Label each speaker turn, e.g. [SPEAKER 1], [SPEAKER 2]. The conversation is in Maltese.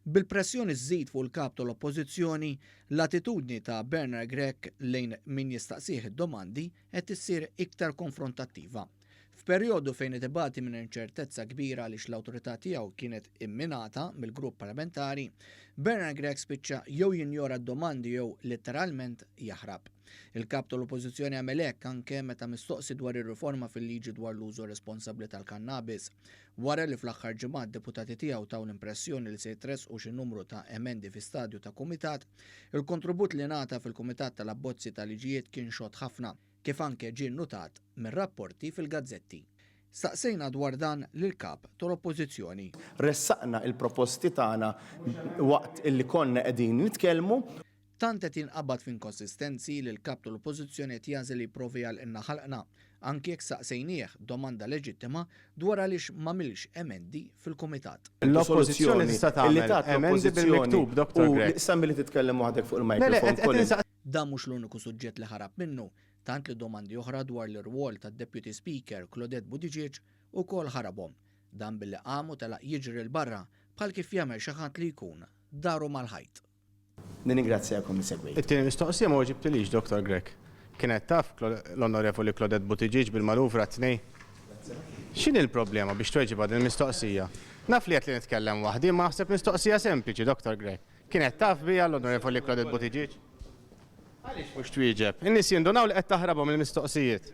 [SPEAKER 1] Bil-pressjoni żżid fuq il-Kap tal-Oppożizzjoni, l-attitudni ta' Bernard Grech lejn min jistaqsih id-domandi qed issir iktar konfrontattiva. F'perjodu fejn qed ibati minn inċertezza kbira għaliex l-awtorità tiegħu kienet imminata mill-grupp parlamentari, Bernard Grech spiċċa jew jinjora d-domandi jew litteralment jaħrab. Il-Kap tal-Oppożizzjoni għamel hekk anke meta mistoqsi dwar ir-riforma fil-liġi dwar l-użu responsabbli tal-kannabis. Wara li fl-aħħar ġimgħat deputati tiegħu taw l-impressjoni li se jitressqu xi numru ta' emendi fi stadju ta' kumitat, il-kontribut li ngħata fil-kumitat tal-abbozzi ta' liġijiet kien xott ħafna. kif anke ġie nnutat mir-rapporti fil-gazzetti. Staqsejna dwar dan lill-Kap tal-Oppożizzjoni.
[SPEAKER 2] Ressaqna il-proposti tagħna waqt illi konna qegħdin nitkellmu.
[SPEAKER 1] Tant qed jinqabad f'inkonsistenzi li l-Kap tal-Oppożizzjoni qed jagħżel li jipprovi jagħlqilna ħalqna, anki jekk saqsejnieh domanda leġittima dwar għaliex m'għamilx emendi fil-Kumitat.
[SPEAKER 3] L-Oppożizzjoni tista' tagħmel emendi bil-miktub, Dottor Grech.
[SPEAKER 2] Issa milli titkellem waħdek fuq il-microphone, Colin.
[SPEAKER 1] Dan mhux l-uniku suġġett li ħarab minnu, tant li domandi oħra dwar l-irwol tad-Deputy Speaker Claudette Buttigieg ukoll ħarabhom. Dan billi qam u telaq jiġri 'l barra bħal kif jagħmel xi ħadd li jkun daru mal-ħajt.
[SPEAKER 2] Nirringrazzjakom li segwejtu.
[SPEAKER 3] It-tieni mistoqsija ma weġibtilix, Dottor Grech. Kienet taf l-Onorevoli Claudette Buttigieg bil-manuvra t-Tnejn? X'inhi l-problema biex tweġibha din il-mistoqsija? Naf li għedt li nitkellem waħdi imma naħseb mistoqsija sempliċi, Dottor Grech. Kienet taf biha l-Onorevoli Claudette Buttigieg? Għaliex mhux twieġeb? In-nies jindunaw li qed taħrabhom il-mistoqsijiet.